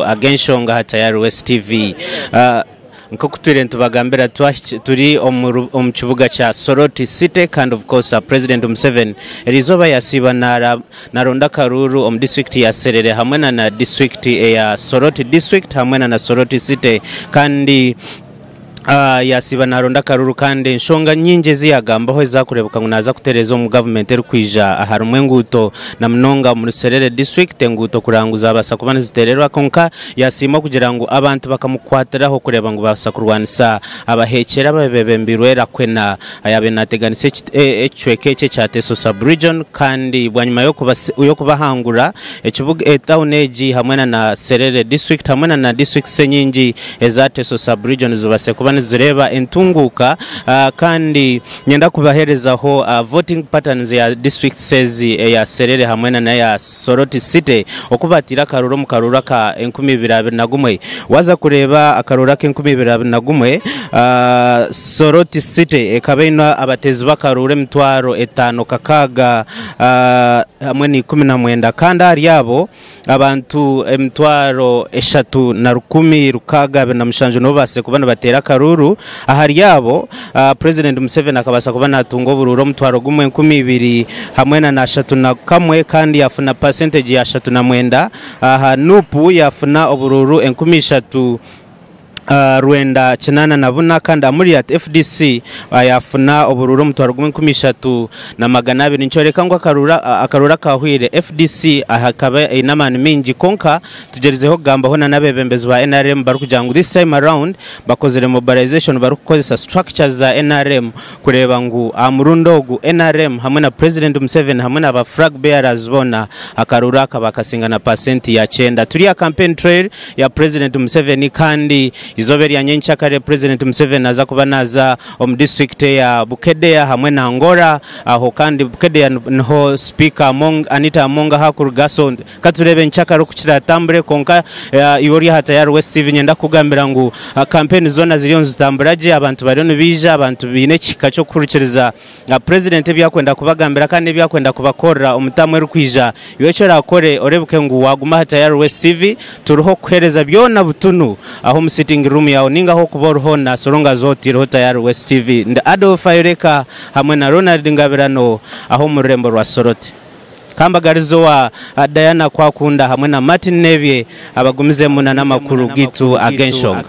Ag'enshonga aha Tayari West TV. Nk'oku twire nitubagambira turi omu kibuga kya Soroti City kandi of course President Museveni eriizooba yasiiba naronda akaruuru omu disiturikiti ya Serere hamwe na disiturikiti eya Soroti District hamwe na Soroti City kandi Yaasiiba naaronda akaruru kandi enshonga nyingi ezi yaagambaho ezaakureebeka ngu naaza kutereeza omu gavumenti erikwija harimu enguuto na munonga omuri Serere district enguuto kureba ngu zaabaasa kuba niziteererwa kwonka yaasiima okugira ngu abantu bakamukwatiraho kureeba ngu baabaasa kurwanisa abaheekyera abeebembeirwe Rakwena ayaabaire naateganisa ekicweka eki ekya Teso Sub-region kandi bwanyima y'okubahangura ekibuga etauni egi hamwe na Serere district hamwe na districts enyingi eza Teso Sub-region zibaase kuba nizireeba entunguuka kandi nyenda kubaheerezaho voting patterns ya districts ezi eya Serere hamwe na n'eya Soroti City oku bateire akaruuru omu karuuru aka 2021. Waaza kureeba akaruuru aka 2021, Soroti City ekaba eine abateezi b'akaruuru emitwaro etaano kakaaga hamwe na 19 kandi ahari abo, Abantu emitwaro 3,627 nibo babaasize kuba nibateera akaruuru. Ahari abo, Purezidenti Museveni akabaasa kuba naatunga oburuuru omutwaro gumwe 2,000 hamwe na ashatu na kamwe kandi yaafuna pasenteegi ya 39. Aha Nup yaafuna oburuuru 3,000. 984 kandi Amuriat, FDC, yaafuna oburuuru omutwaro gumwe 3200. Nikyoreka ngu akaruuru akaahweire FDC ekaba eine amaani maingi kwonka tugyerizeho kugambaho n'abeebembezi ba nrm barikugira ngu this time around bakozire mobilisation barikukozesa structures za nrm kureeba ngu aha murundi ogu nrm hamwe na Purezidenti Museveni hamwe na ba flag bearers boona akaruuru aka bakasinga na paasenti ya kyenda. Turi aha campaign trail ya Purezidenti Museveni kandi eizooba erya nyenkyakare Purezidenti Museveni naaza kuba naaza omu disiturikiti eya Bukedea hamwe na Ngora aho kandi Bukedea niho Sipiika Among, Anita Among ahu arikuruga so katureebe nkyakare oku kiratambure kwonka iwe ori aha Tayari West TV niinyenda kukugambira ngu kampeyini zoona ziriyo nizitambura gye abantu bariyo nibaija abantu baine ekihika ky'okuhurikiriza Purezidenti ebi arikwenda kubagambira kandi n'ebi arikwenda kubakorera omu taamu erikwija. Iwe eki oraakore oreebeke ngu waaguma aha Tayari West TV, turiho kukuheereza byona butunu aho omu sitting room yaawe nainga ahu orikuba ori hoona so long as otaireho Tayari West TV. Ndi Adolf Ayoreka hamwe na Ronald Ngabirano aho omu rurembo rwa Soroti. Kambagarize owa Diana Kwakunda hamwe na Martin Nebye abagumizemu n'amakuru gaitu ag'enshonga.